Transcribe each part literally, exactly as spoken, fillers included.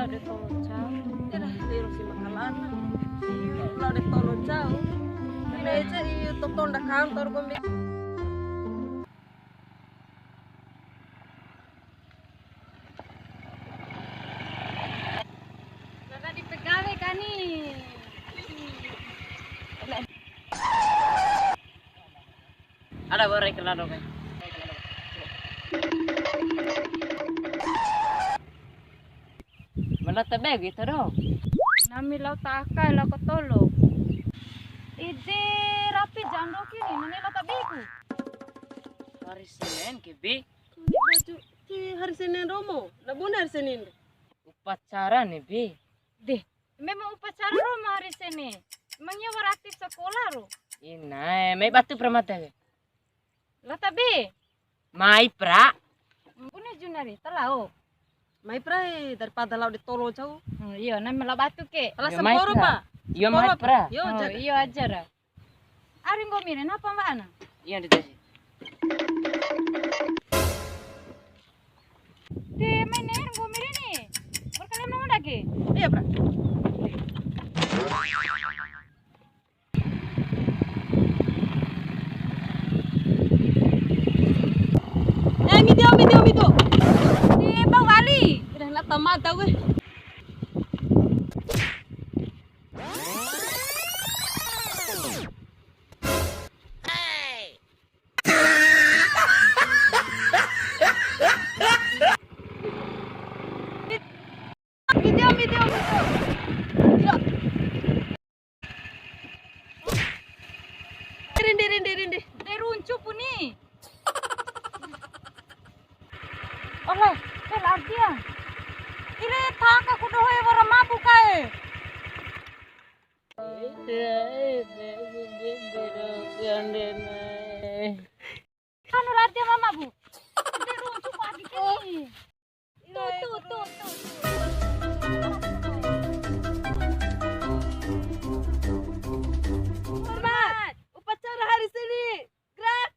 Lao de tolo cau. Ira, liru si makalana. Lao de tolo cau. Ina ece iu totonda kantor kombi. Karena dipegawe kani. Ada gore kenal dong, kan? Mana tebe gitu dong? Nami lao ta aka lao ke tolo. Ide rapi jando kini, nami lao ta beku. Hari Senin ke, Bi? Baju ki hari Senin romo, na bune hari Senin. Upacara nih, Bi. Deh, memang upacara romo hari Senin. Emangnya wara aktif sekolah ro? Ina, mai batu pramata ke. Lao ta be. Mai pra. Bune Junari, ta lao. Mai pra, eh, daripada lao di tolo cau. Hmm, iyo, nami lao batu ke. Ala semporo, pra. Iyo, mai pra. Iyo, ajar ra. Ari nggomi re, napa mbak ana? Iya, di tasi. Te mai ner nggomi re ni. Berkali mau lagi. Iya, pra. Eh, midi o, midi o, midi o. Te bau wali. Udah nak tamat dah gue. Video, video, video. Video. Rindi, rindi, rindi. De runcu puni. Oleh, pel artia. Ire taka ku doho e wara mabuk kae. Anu lati mama, Bu. Ede runcu pagi kini. Tuh, tuh, tuh, tuh. Hormat. Upacara hari Senin. Gerak.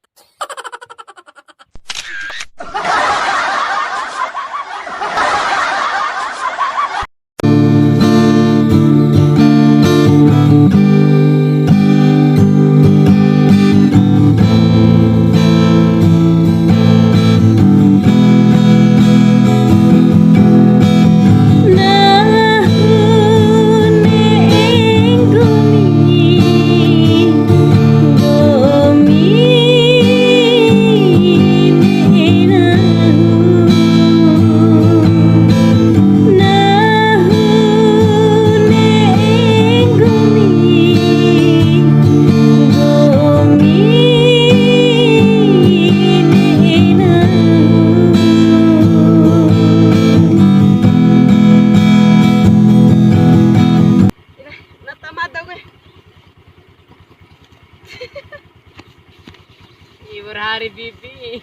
Nata mada gue. Ibu hari bibi.